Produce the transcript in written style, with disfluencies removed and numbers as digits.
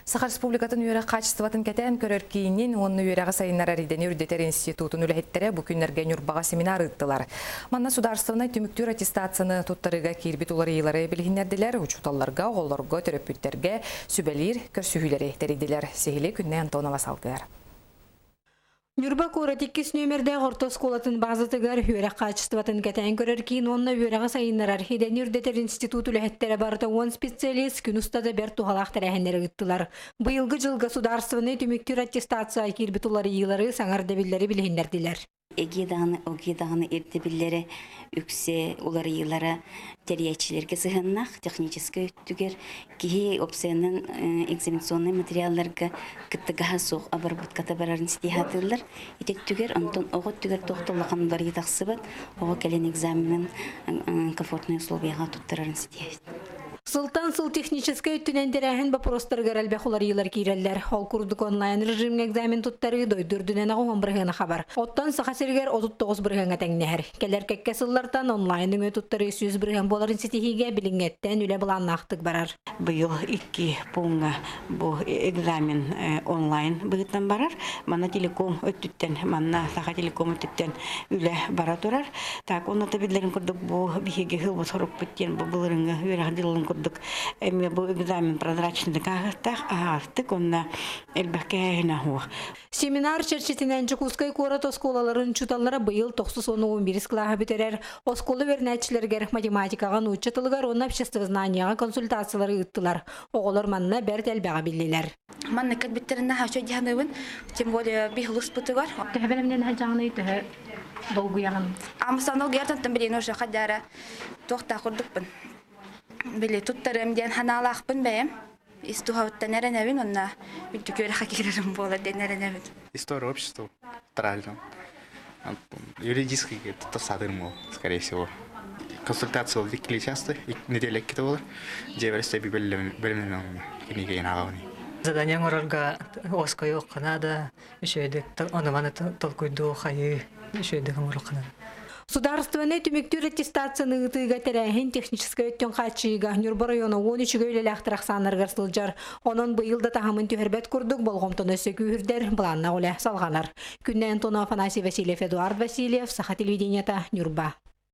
Саха Республикатын үөрэх хаачыстыбатын кэтээн көрөр киинин уонна үөрэҕи сайыннарар идэни үрдэтэр институтун үлэһиттэрэ бу күннэргэ Ньурбаҕа семинар ыыттылар. Манна судаарыстыбаннай түмүктүүр аттестацияны туттарыыга киирбит уларыйыылары билиһиннэрдилэр, учууталларга, оҕолорго, төрөппүттэргэ сүбэлиир көрсүһүүлэри тэрийдилэр. Сиһилии Күннэй Антонова салгыар. Ньурба куорат иккис нүөмэрдээх орто оскуолатын баазатыгар үөрэх хаачыстыбатын кэтээн көрөр киин уонна үөрэҕи сайыннарар идэни үрдэтэр институт үлэһиттэрэ барыта 10 специалист күн устата бэрт туһалаах тэрээһиннэри ыыттылар. Быйылгы дьылга судаарыстыбаннай түмүктүүр аттестация киирбит уларыйыылары, саҥа ирдэбиллэри билиһиннэрдилэр. Эги даҕаны, оги даҕаны ирдэбиллэрэ үксэ уларыйыылара тэрийээччилэргэ сыһыаннаах техническэй өттүгэр киһи опциянан экзаменационнай материалларга кыттыгаһа суох обработката барарын ситиһэ сатыыллар. Ити өттүгэр онтон оҕо өттүгэр туох да улахан уларыйыы тахсыбат, оҕо кэлин экзаменын комфортнай условияҕа туттарарын ситиһэбит. Сылтан сыл техническэй өттүнэн тэрээһин боппуруостарыгар элбэх уларыйыылар киирэллэр. Ол курдук онлайн режимҥэ экзамен туттарыы дойду үрдүнэн 80 бырыһыана хабар. Оттон Саха сиригэр 39 бырыһыаҥҥа тэҥнэһэр. Кэлэр кэккэ сыллартан онлайн өҥө туттарыы 100% буоларын ситиһиигэ билиҥҥэттэн үлэ былааннаахтык барар. Быйыл икки пууҥҥа бу экзамен онлайн быһыытынан барар. Манна телеком өттүттэн, манна Саха телеком өттүттэн үлэ бара турар. Так, онно да биллэрин курдук бу биһиги сылбыт сорукпут диэн бу былырыҥҥы үөрэх дьылын курдук эмиэ бу экзамен прозрачныйдык ааһыахтаах, аһаҕастык уонна элбэх кээһинэ суох. Семинар чэрчитинэн Дьокуускай куорат оскуолаларын учууталлара быйыл 911 кылааһы бүтэрэр оскуола үөрэнээччилэригэр математикаҕа, нуучча тылыгар уонна обществознанияҕа консультациялары ыыттылар. Оҕолор манна бэрт элбэҕи биллилэр. Манна кэлбиттэрин наһаа үчүгэй дьаһаныбын, тем более биһ улуспутугар. Төһө бэлэмнэн сылдьаҕыный, төһө долгуйаҕын? Амсан долгуйартан билин уже хадара туохтаах курдукпун. Били туттарым диэн ханаалаахпын бэйэм. Ис туһабыттан эрэнэбин, онно үрдүк үөрэххэ киирэрим буолар диэн эрэнэбин. История общества правильно. Юридический тасадырым ол, скорее всего. Консультация иккили часто, неделя иккитэ болар. Дьиэбэр бэлэмнэнэн кинигэ ааҕабын. Задание оҥорорго оскойуохха наада, үчүгэйдик ону-маны толкуйдуу хайыы үчүгэйдик оҥоруохха наада. Судаарыстыбаннай түмүктүүр аттестацияны ыытыыга тэрээһин техническэй өттүн хааччыйыыга Ньурба района 10 үчүгэй үлэлээхтэр ахсааннарыгар сылдьар. Онон быйыл да таһымын түһэрбэт курдук болҕомтону өссө күүһүрдэр былааннаах үлэ салҕанар. Күннэй Антонова, Афанасий Васильев, Эдуард Васильев, Саха телевидениета, Ньурба.